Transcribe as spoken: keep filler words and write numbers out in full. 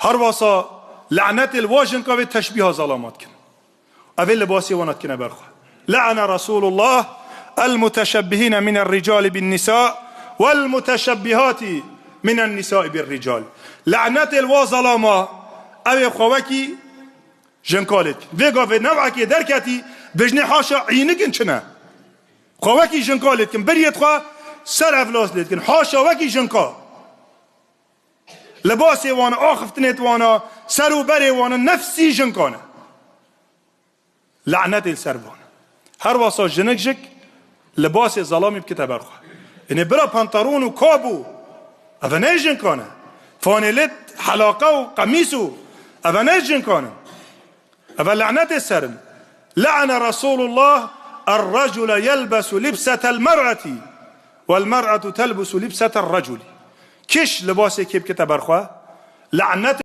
Herwasa lanetê li wa jinka vê teşbîha zelama dikin. Ev ê libasê wana dikine ber xwe. Le'ene Resulullah el-muteşebbihîne miner ricali bin nisa vel muteşebbihati minen nisai bir rical. Lanetê li wa zelama, ew ê xwe wekî jinka lê dikin. Vê gavê newekê derketî, bijnê haşa înikin çi ne? Xwe wekî jinka lê dikin. Biriyê xwe ser evlas lê dikin. Haşa wekî jinka. Libasê wan, axiftinê wana, ser û berê wana nefsî jinka ne. Lanetê li ser van. Her wasa jinik jik libasê zelamî bikite ber xwe. Ênê bira pantalon û kap û, eve ne jinka ne. Fanêlê, helaqa û qemîs û, eve ne jinka ne. Eve lanetê ser in. Le'ene Resulullah er-recule yelbesu libsetel mer'eti vel mer'etu telbusu libsetel reculi. Kiş libasê kê bikite ber xwe, lanetê